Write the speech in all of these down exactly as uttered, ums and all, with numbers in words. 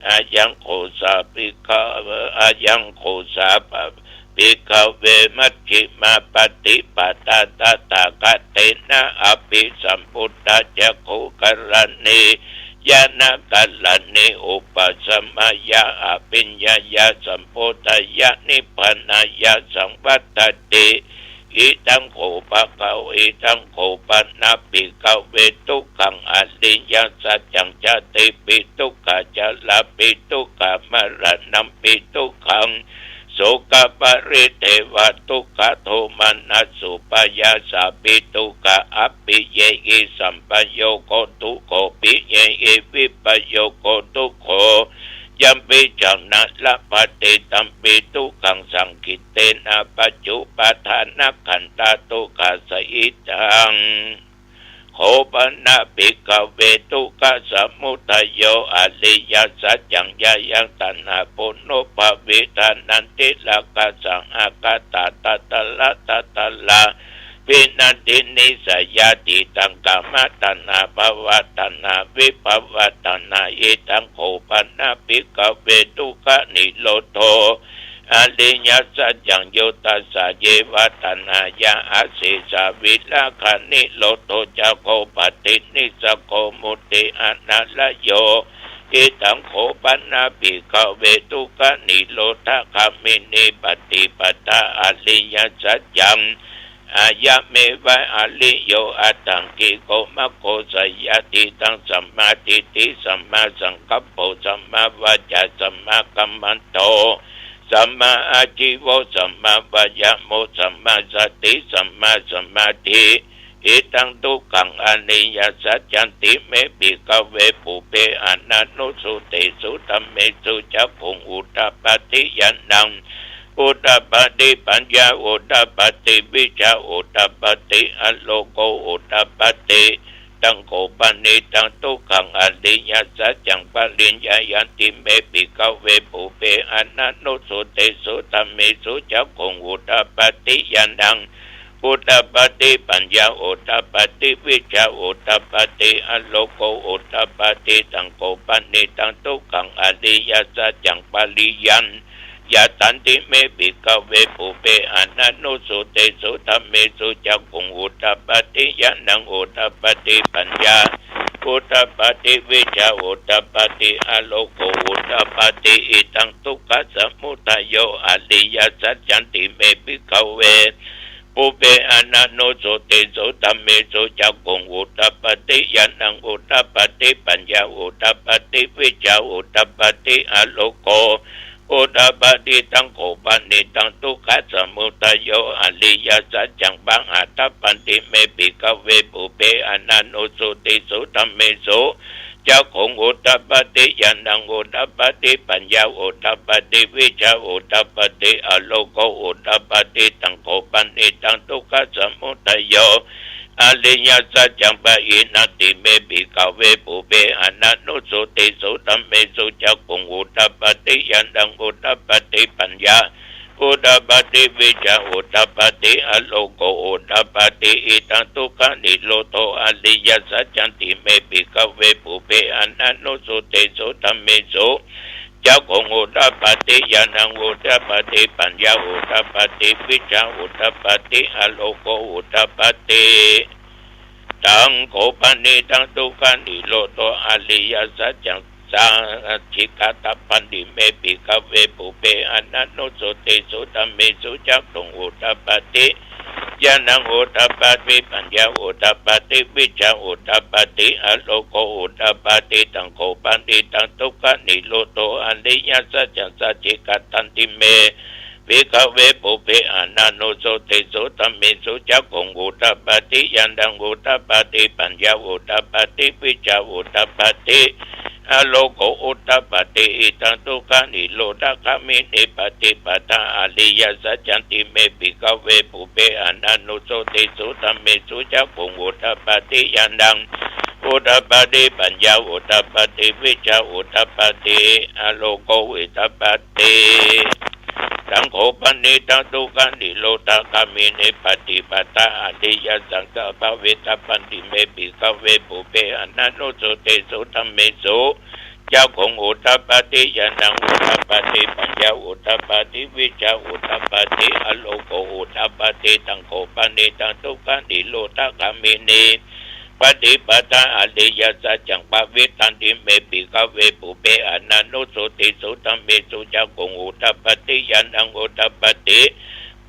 Ayaṃ kho sā bhikkhave, ayaṃ kho sā bhikkhave majjhimā paṭipadā tathāgatena abhisambuddhā cakkhukaraṇī ñāṇakaraṇī upasamāya abhiññāya sambodhāya nibbānāya saṃvattati. Idaṃ kho bhagava, idaṃ kho pana bhikkhave dukkhaṃ ariyasaccaṃ. Jātipi dukkhā, jarāpi dukkhā, maraṇampi dukkhaṃ, sokaparidevadukkhadomanassupāyāsāpi dukkhā, appiyehi sampayogo dukkho, piyehi vippayogo dukkho, yampicchaṃ na labhati tampi dukkhaṃ saṅkhittena pañcupādānakkhandhā dukkhasayitaṃ. Kho pana bhikkhave dukkhasamudayo ariyasaccaṃ. Yāyaṃ taṇhā ponobbhavi dānandirāgasahagatā tatra tatrābhinandinī seyyathīdaṃ, kāmataṇhā bhavataṇhā vibhavataṇhā. Idaṃ kho pana bhikkhave dukkhanirodho ariyasaccaṃ. Yo tassāyeva taṇhāya asesā virāganirodho cāgo paṭinissaggo mutti anālayo. Idaṃ kho pana bhikkhave dukkhanirodhagāminī paṭipadā ariyasaccaṃ. Ayameva ariyo aṭṭhaṅgiko maggo, seyyathīdaṃ, sammādiṭṭhi sammāsaṅkappo sammāvācā sammākammanto sammāājīvo sammāvāyāmo sammāsati sammāsamādhi. Idaṃ dukkhaṃ ariyasaccanti me bhikkhave pubbe ananussutesu dhammesu cakkhuṃ udapādi ñāṇaṃ udapādi paññā udapādi vijjā udapādi āloko udapādi. Taṃ kho panidaṃ dukkhaṃ ariyasaccaṃ pariññeyyanti me bhikkhave pubbe ananussutesu dhammesu cakkhuṃ udapādi ñāṇaṃ udapādi paññā udapādi vijjā udapādi āloko udapādi. Taṃ kho panidaṃ dukkhaṃ ariyasaccaṃ pariyaññeyyanti me bhikkhave pubbe ananussutesu dhammesu cakkhuṃ udapādi ñāṇaṃ udapādi paññā udapādi vijjā udapādi āloko udapādi. Idaṃ dukkhasamudayo ariyasaccanti me bhikkhave pubbe ananussutesu dhammesu cakkhuṃ udapādi ñāṇaṃ udapādi paññā udapādi vijjā udapādi āloko udapādi. Taṃ kho panidaṃ dukkhasamudayo ariyasaccaṃ pahātabbanti me bhikkhave pubbe ananussutesu dhammesu cakkhuṃ udapādi ñāṇaṃ udapādi paññā udapādi vijjā udapādi āloko udapādi. Taṃ kho panidaṃ dukkhasamudayo ariyasaccaṃ pahīnanti me bhikkhave pubbe ananussutesu dhammesu cakkhuṃ udapādi ñāṇaṃ udapādi paññā udapādi vijjā udapādi āloko udapādi. Idaṃ dukkhanirodho ariyasaccanti me bhikkhave pubbe ananussutesu dhammesu cakkhuṃ udapādi ñāṇaṃ udapādi paññā udapādi vijjā udapādi āloko udapādi. Taṃ kho panidaṃ dukkhanirodho ariyasaccaṃ sacchikātabbanti me bhikkhave pubbe ananussutesu dhammesu cakkhuṃ udapādi ñāṇaṃ udapādi paññā udapādi vijjā udapādi āloko udapādi. Taṃ kho panidaṃ dukkhanirodho ariyasaccaṃ sacchikatanti me bhikkhave pubbe ananussutesu dhammesu cakkhuṃ udapādi ñāṇaṃ udapādi paññā udapādi vijjā udapādi āloko udapādi. Idaṃ dukkhanirodhagāminī paṭipadā ariyasaccanti me bhikkhave pubbe ananussutesu dhammesu cakkhuṃ udapādi ñāṇaṃ udapādi paññā udapādi vijjā udapādi āloko udapādi. Taṃ kho panidaṃ dukkhanirodhagāminī paṭipadā ariyasaccaṃ bhāvetabbanti me bhikkhave pubbe ananussutesu dhammesu Cakkhuṃ udapādi, ñāṇaṃ udapādi, paññā udapādi, vijjā udapādi, āloko udapādi. Taṃ kho panidaṃ dukkhanirodhagāminī paṭipadā ariyasaccaṃ pavattiti me bhikkhave pubbe ananussutesu dhammesu cakkhuṃ udapādi, ñāṇaṃ udapādi,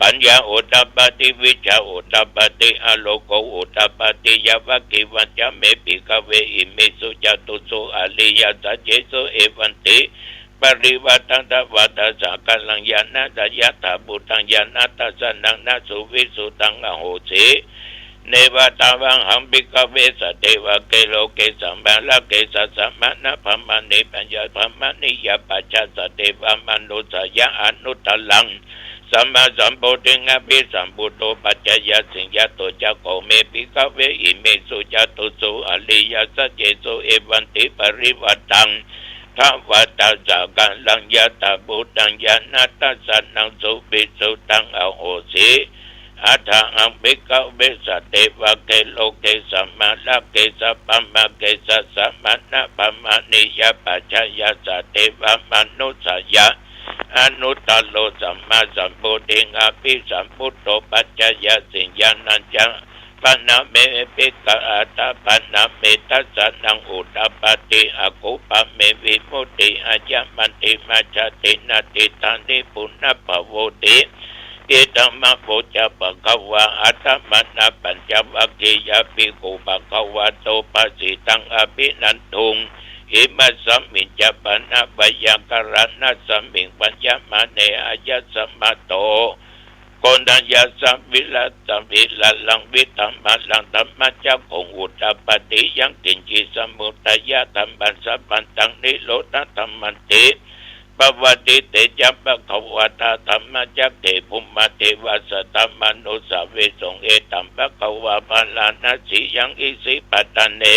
paññā udapādi, vijjā udapādi, āloko udapādi. Yāvakīvañca me bhikkhave imesu catūsu ariyasaccesu evantiparivaṭṭaṃ dvādasākāraṃ ñāṇadaññatā bhūtaṃ ñāṇadassanaṃ na suvisuddhaṃ ahosi. Neva tāvāhaṃ bhikkhave sadevake loke samārake sassamaṇabrāhmaṇe pañcabrāhmaṇiyā pajāya sadevamanussāya anuttaraṃ sammāsambodhiṃ abhisambuddho paccaññāsiṃ. Yato ca kho me bhikkhave imesu catūsu ariyasaccesu evantiparivaṭṭaṃ dvādasākāraṃ ñātabhūtaṃ ñāṇadassanaṃ suvisuddhaṃ ahosi. Athāhaṃ bhikkhave sadevake loke samārake sabrahmake sassamaṇabrāhmaṇiyā pajāya sadevamanussāya anuttaro sammāsambodhiṃ abhisambuddho paccaññāsiṃ. Ñāṇañca pana me bhikkhave, ātappana me dassanaṃ udapādi, akuppā me vimutti, ayamantimā jāti, natthidāni punabbhavoti. Idamavoca bhagavā. Attamanā pañcavaggiyā bhikkhū bhagavato bhāsitaṃ abhinanduṃ. Imasmiñca pana veyyākaraṇasmiṃ bhaññamāne āyasmato Koṇḍaññassa virajaṃ virāgaṃ vītamalaṃ dhammacakkhuṃ udapādi: yaṅkiñci samudayadhammaṃ sabbantaṃ nirodhadhammanti. Pavattite ca bhagavatā dhammacakke bhummā devā saddamanussāvesuṃ: etaṃ bhagavā bārāṇasiyaṃ isipatane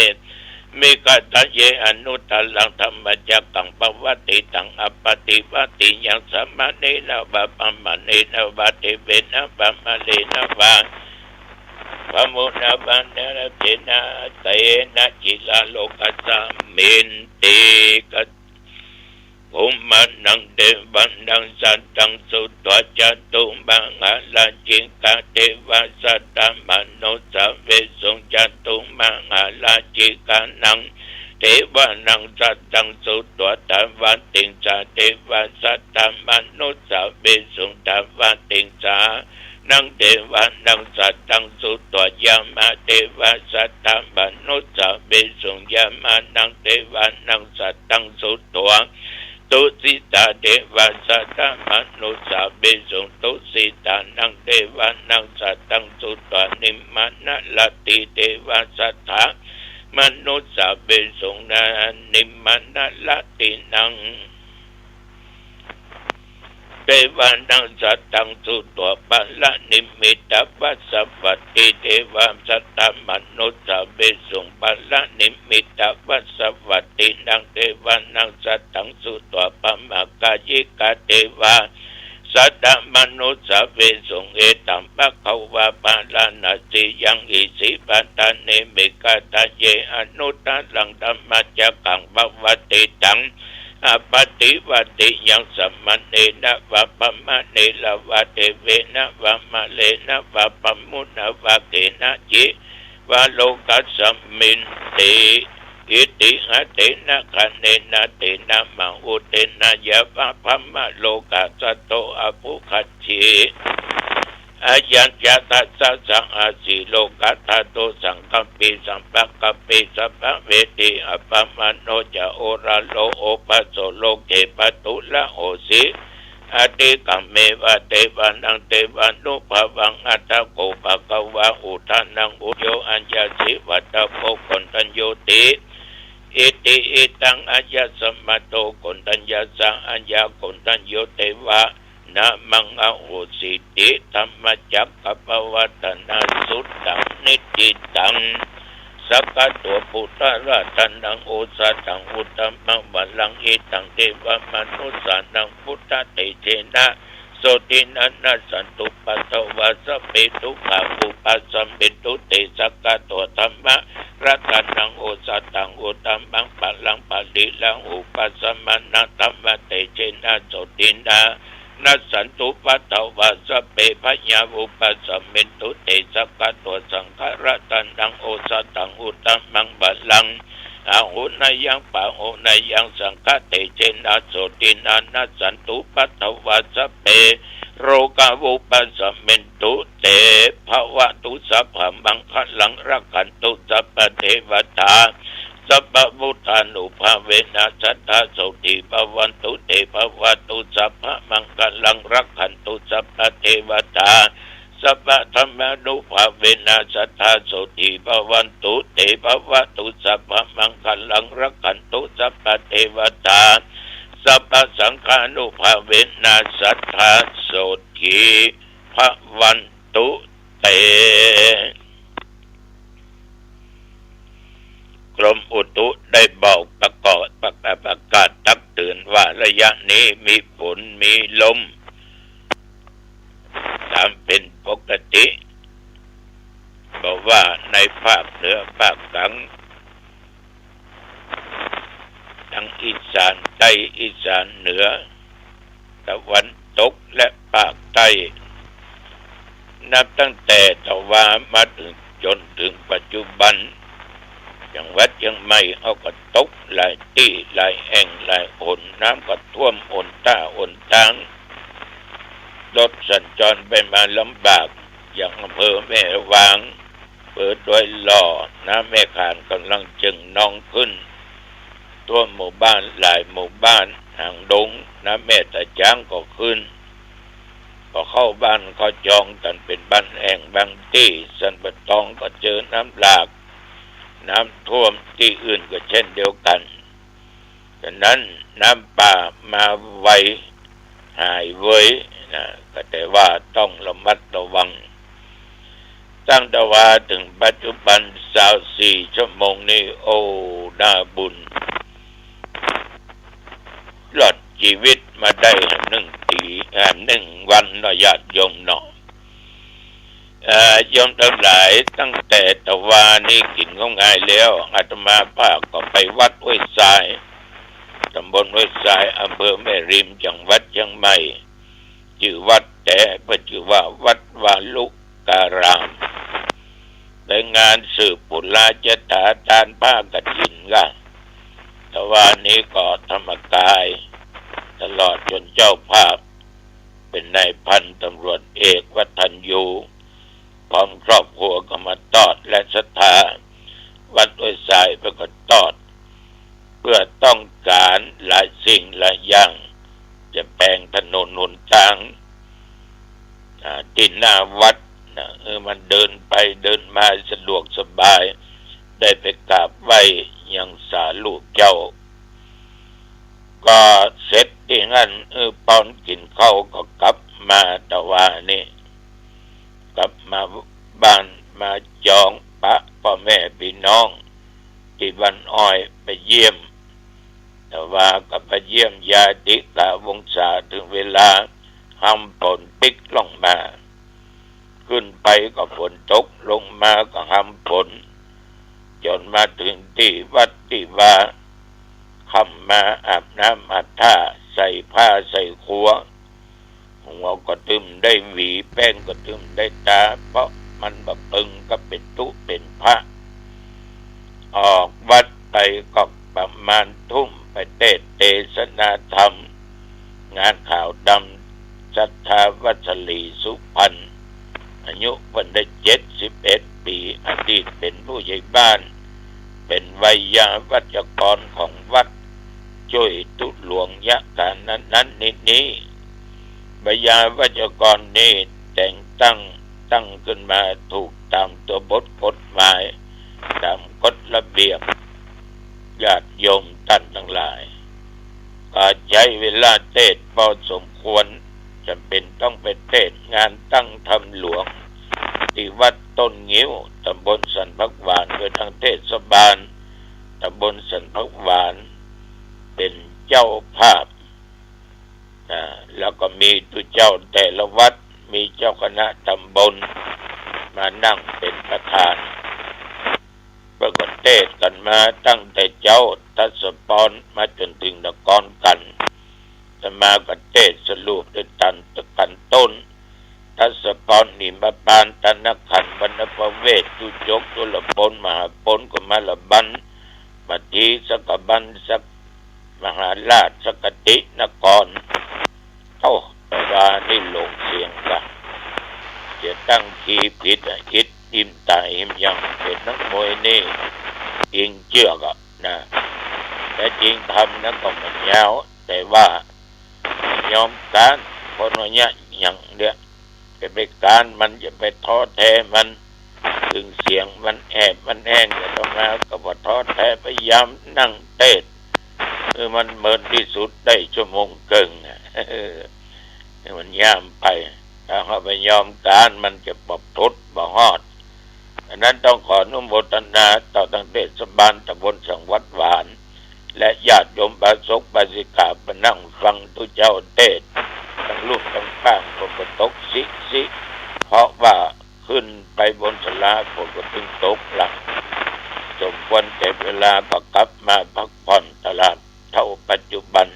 migadāye anuttaraṃ dhammacakkaṃ pavattitaṃ appaṭivattiyaṃ samaṇena vā brāhmaṇena vā devena vā mārena vā brahmunā vā narāyena kena cirato lokassminti. Bhummānaṃ devānaṃ saddaṃ sutvā cātummahārājikā devā saddamanussāvesuṃ. Cātummahārājikānaṃ devānaṃ saddaṃ sutvā tāvatiṃsā devā saddamanussāvesuṃ. Tāvatiṃsā naṃ devānaṃ saddaṃ sutvā yāmā devā saddamanussāvesuṃ. Yāmānaṃ devānaṃ saddaṃ sutvā tusitā devā saddamanussāvesuṃ. Tusitānaṃ devānaṃ saddaṃ sutvā nimmānaratī devā saddamanussāvesuṃ. Nimmānaratīnaṃ devānaṃ saddaṃ sutvā paranimmitavasavattī devā saddamanussāvesuṃ. Paranimmitavasavattīnaṃ devānaṃ saddaṃ sutvā brahmakāyikā devā saddamanussāvesuṃ. Etaṃ bhagavā bārāṇasiyaṃ isipatane migadāye anuttaraṃ dhammacakkaṃ pavattitaṃ appaṭivattiyaṃ samaṇena vā brāhmaṇena vā devena vā mārena vā brahmunā vā kenaci vā lokassminti. Itiha tena khaṇena tena mahutena yāva brahmalokā saddo abbhuggacchi. Ayañca dasasahassī lokadhātu saṅkampi sampakampi sampavedhi. Appamāṇo ca oḷāro obhāso loke pāturahosi. Atikkammeva devānaṃ devānubhāvaṃ. Atha kho bhagavā udānaṃ uvaco: Aññāsi vata bho koṇḍaññoti. Iti hidaṃ āyasmato koṇḍaññassa aññākoṇḍañño devā nāmaṃ ahosīti. Dhammacakkappavattanasuttaṃ. Niṭṭhitaṃ sakkatvā buddharatanaṃ osathaṃ uttamaṃ varaṃ hitaṃ devamanussānaṃ buddhatejena sotthinā nassantupaddavā sabbe dukkhā vūpasamentu te. Sakkatvā dhammaratanaṃ osathaṃ uttamaṃ varaṃ pariḷāhūpasamanaṃ dhammatejena sotthinā nassantupaddavā sabbe bhayā vūpasamentu te. Sakkatvā saṅgharatanaṃ osathaṃ uttamaṃ varaṃ āhuneyyaṃ pāhuneyyaṃ saṅghatejena sotthinā nassantupaddavā sabbe rogā vūpasamentu te. Bhavatu sabbamaṅgalaṃ rakkhantu sabbadevatā sabbabuddhānubhāvena sadā sotthī bhavantu te. Bhavatu sabbamaṅgalaṃ rakkhantu sabbadevatā sabbadhammānubhāvena sadā sotthī bhavantu te. Bhavatu sabbamaṅgalaṃ rakkhantu sabbadevatā sabbasaṅghānubhāvena sadā sotthī bhavantu te. กรมอุตุได้บอกประกอบประกาศประกาศตักเตือนว่าระยะนี้มีฝนมีลม ตามเป็นปกติ เพราะว่าในภาคเหนือภาคกลาง ทั้งอีสานใต้อีสานเหนือ ตะวันตกและภาคใต้ นับตั้งแต่ตะวามาถึงจนถึงปัจจุบัน จังหวัดเชียงใหม่เขาก็ตกหลายตี้หลายแห่งหลายหน น้ำก็ท่วมหนต้าหนทาง รถสัญจรไปมาลำบาก อย่างอำเภอแม่วาง อำเภอดอยหล่อ น้ำแม่ข่านกำลังเจิ่งนองขึ้น ท่วมหมู่บ้านหลายหมู่บ้าน หางดง น้ำแม่ตาช้างก็ขึ้น ก็เข้าบ้านเข้าจองกันเป็นบางแห่งบางตี้ สันป่าตองก็เจอน้ำหลาก น้ำท่วม ตี้อื่นก็เช่นเดียวกัน ฉะนั้นน้ำป่ามาไวหายเว้ยนะ ก็แต่ว่าต้องระมัดระวัง ตั้งแต่ว่าถึงปัจจุบันซาวสี่ชั่วโมงนี้ โอ้ น่าบุญ รอดชีวิตมาได้หนึ่งปี อ่า หนึ่งวันเนาะ ญาติโยมเนาะ เอ่อ โยมทั้งหลาย ตั้งแต่ตะวานี้กินข้าวง่ายแล้ว อาตมาภาพก็ไปวัดห้วยทราย ตำบลห้วยทราย อำเภอแม่ริม จังหวัดเชียงใหม่ ชื่อวัดแต่เพิ่นชื่อว่าวัดวาลุการาม ในงานสืบปุราชยถาทานผ้ากฐินค่ะ ตะวานี้ก็ธรรมกาย ตลอดจนเจ้าภาพ เป็นนายพันตำรวจเอกวัฒนยู พร้อมครอบครัวก็มาทอด และศรัทธาวัดห้วยทรายเพิ่นก็ทอด เพื่อต้องการหลายสิ่งหลายอย่าง จะแปลงถนนหนทาง อ่า ที่หน้าวัดนะ เออ มันเดินไปเดินมาสะดวกสบาย ได้ไปกราบไหว้ยังสาลูกเจ้า ก็เสร็จตี้หั้น เออ ป้อนกินข้าวก็กลับมาตะวานี้ กลับมาบ้านมาจองปะพ่อแม่พี่น้อง ตี้บ้านอ้อยไปเยี่ยม ตะวาก็ไปเยี่ยมญาติกาวงศา ถึงเวลาหำฝนปิ๊กลงมา ขึ้นไปก็ฝนตก ลงมาก็หำฝน จนมาถึงตี้วัดตี้วา ค่ำมาอาบน้ำอาบท่า ใส่ผ้าใส่ครัว หัวก็ตึมได้หวี แป้งก็ตึมได้ทา เพราะมันบ่เปิงกับเป๋นตุ๊เป๋นพระ ออกวัดไปก็ประมาณทุ่ม ไปเทศน์เตสนาธรรม งานขาวดำ ศรัทธาวัสลีสุพรรณ อายุเพิ่นได้เจ็ดสิบเอ็ดปี อดีตเป็นผู้ใหญ่บ้าน เป็นไวยาวัจกรของวัด ช่วยตุหลวงยะฐานะนั้นนิดนี้ ไวยาวัจกรนี้แต่งตั้ง ตั้งขึ้นมาถูกตามตัวบทกฎหมาย ตามกฎระเบียบ ญาติโยมท่านทั้งหลาย ก็ใช้เวลาเทศน์พอสมควร จำเป็นต้องไปเทศน์งานตั้งธรรมหลวง ที่วัดต้นงิ้ว ตำบลสันผักหวาน โดยทางเทศบาลตำบลสันผักหวาน เป็นเจ้าภาพ อ่า แล้วก็มีตุ๊เจ้าแต่ละวัด มีเจ้าคณะตำบลมานั่งเป็นประธาน เพิ่นก็เทศน์กันมาตั้งแต่เจ๊าทัศพรมาจนถึงนครกัน อาตมาก็เทศน์สรุปด้วยตันตะกันต้น ทัศพร หิมพานต์ ธนขันธ์ วรรณประเวศ จุจก จุลพล มหาพล กุมารบัณฑิต สักกบัณฑิต สัก มหาราช สักกตินคร โอ้ แต่ว่านี่หลงเสียงกะ จะตั้งคีย์ผิดอะ อิด อิม ตาย อิม ยัง เป็นนักมวยนี่ อิงเจือกอะนะ แต่จริงทำนะก็มันยาว แต่ว่า ยอมก๊าน คนว่าเนี้ยอย่างเนี้ย จะไปก๊านมัน จะไปท้อแท้มัน ถึงเสียงมันแหบมันแห้ง อาตมาก็บ่ท้อแท้ พยายามนั่งเทศน์ คือมันเมินที่สุดได้ชั่วโมงเกิ่งอะ มันย่ามไป ถ้าเฮาไปยอมก๊าน มันจะบ่ทุดบ่ฮอด อันนั้นต้องขออนุโมทนาต่อทางเทศบาลตำบลสังวัดหวาน และญาติโยมอุบาสกอุบาสิกามานั่งฟังตุ๊เจ้าเทศน์ ทั้งลูกทั้งป้า ฝนก็ตกซิซิ เพราะว่าขึ้นไปบนศาลา ฝนก็เพิ่งตกละ สมควรแก่เวลาก็กลับมาพักผ่อนตลาดเท่าปัจจุบัน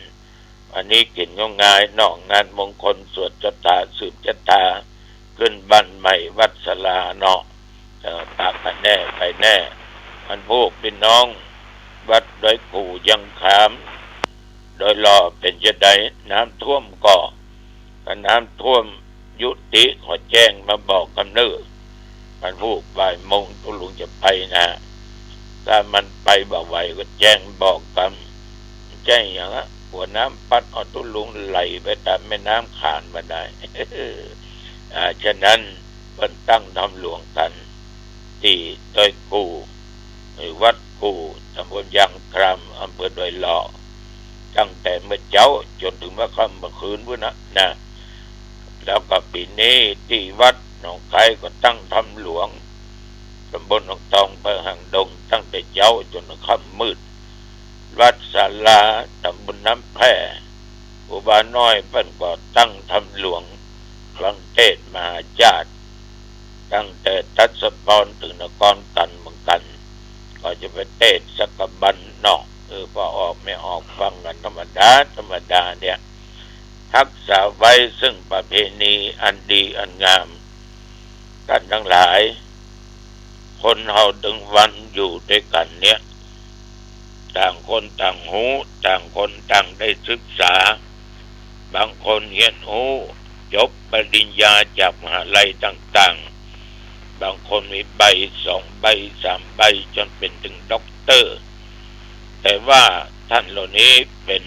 อันนี้กินก็ง่ายเนาะ งานมงคลสวดชะตา สืบชะตา ขึ้นบ้านใหม่วัดศาลาเนาะ เอ่อ ปะกันแน่ไปแน่ อันพวกพี่น้องวัดดอยกู่ยังขาม ดอยหล่อเป็นจะใด น้ำท่วมก็ ถ้าน้ำท่วมยุติขอแจ้งมาบอกกำเนิด มันพูดบ่ายโมงตุ๊ลุงจะไปนะ ถ้ามันไปบ่ไหวก็แจ้งบอกกำ ใช่อย่างละ หัวน้ำพัดเอาตุ๊ลุงไหลไปตามแม่น้ำขานมาได้ อ่า ฉะนั้นเพิ่นตั้งธรรมหลวงกัน ที่ดอยกู่ หรือวัดกู่ ตำบลยางคราม อำเภอดอยหล่อ ตั้งแต่เมื่อเจ๊าจนถึงเมื่อค่ำเมื่อคืนพุ้นนะ นะ แล้วก็ปีนี้ที่วัดหนองไคก็ตั้งธรรมหลวง ตำบลหนองตอง อำเภอหางดง ตั้งแต่เจ๊าจนค่ำมืด วัดศาลา ตำบลน้ำแพร่ ครูบาน้อยเพิ่นก็ตั้งธรรมหลวง ฟังเทศน์มหาชาติ ตั้งแต่ทัศพรถึงนครกันเหมือนกัน ก็จะไปเทศน์สักกะบัณฑิตเนาะ เออ พอออกไม่ออกฟังกันธรรมดา ธรรมดาเนี่ย รักษาไว้ซึ่งประเพณีอันดีอันงาม ท่านทั้งหลาย คนเฮาถึงวันอยู่ด้วยกันเนี่ย ต่างคนต่างฮู้ ต่างคนต่างได้ศึกษา บางคนเฮียนฮู้ จบปริญญาจากมหาลัยต่างๆ บางคนมีใบสองใบสามใบ จนเป็นถึงด็อกเตอร์ แต่ว่าท่านเหล่านี้เป็น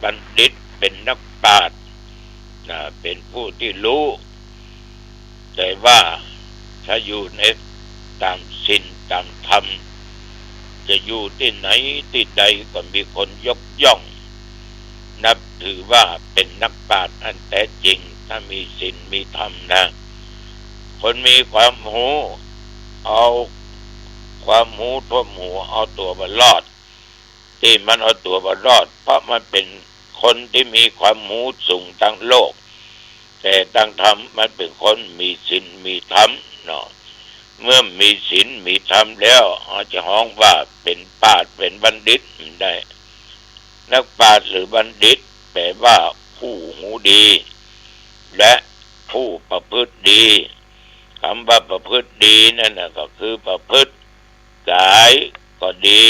บัณฑิต เป็นนักปราชญ์นะ เป็นผู้ที่รู้ แต่ว่าถ้าอยู่ในตามศีลตามธรรม จะอยู่ที่ไหนที่ใดก็มีคนยกย่อง นับถือว่าเป็นนักปราชญ์อันแท้จริง ถ้ามีศีลมีธรรมนะ คนมีความฮู้ เอาความฮู้ท่วมหัว เอาตัวบ่รอด ที่มันเอาตัวบ่รอด เพราะมันเป็นคนที่มีความฮู้สูงทางโลก แต่ทางธรรมมันเป็นคนมีศีลมีธรรมเนาะ เมื่อมีศีลมีธรรมแล้ว เฮาจะฮ้องว่าเป็นปราชญ์เป็นบัณฑิตได้ นักปราชญ์หรือบัณฑิต แปลว่าผู้ฮู้ดี และผู้ประพฤติดี คำว่าประพฤติดีนั่นน่ะ ก็คือประพฤติกายก็ดี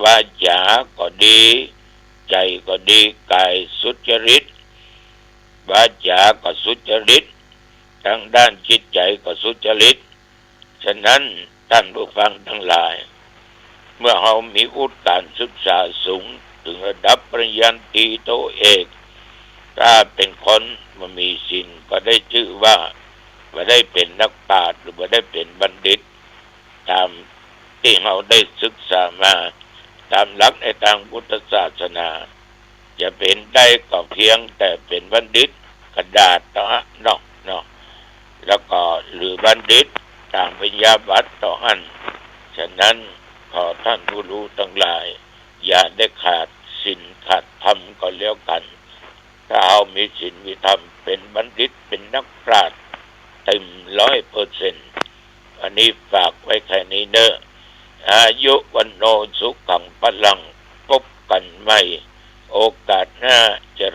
วาจาก็ดี ใจก็ดี กายสุจริต วาจาก็สุจริต ทางด้านจิตใจก็สุจริต ฉะนั้นท่านผู้ฟังทั้งหลาย เมื่อเฮามีวุฒิการศึกษาสูงถึงระดับปริญญาตรีโทเอก ถ้าเป็นคนบ่มีศีลก็ได้ชื่อว่าบ่ได้เป็นนักปราชญ์ หรือบ่ได้เป็นบัณฑิต ตามที่เฮาได้ศึกษามา ตามหลักในทางพุทธศาสนา จะเป็นได้ก็เพียงแต่เป็นบัณฑิตกระดาษเท่านั้นเนาะ เนาะ แล้วก็หรือบัณฑิตตามปริญญาบัตรเท่านั้น ฉะนั้นขอท่านผู้รู้ทั้งหลาย อย่าได้ขาดศีลขาดธรรมก็แล้วกัน ถ้าเฮามีศีลมีธรรม เป็นบัณฑิต เป็นนักปราชญ์เต็มร้อยเปอร์เซ็นต์ อันนี้ฝากไว้แค่นี้เนอะ อายุ วันโน สุขัง พลัง พบกันใหม่โอกาสหน้า เจ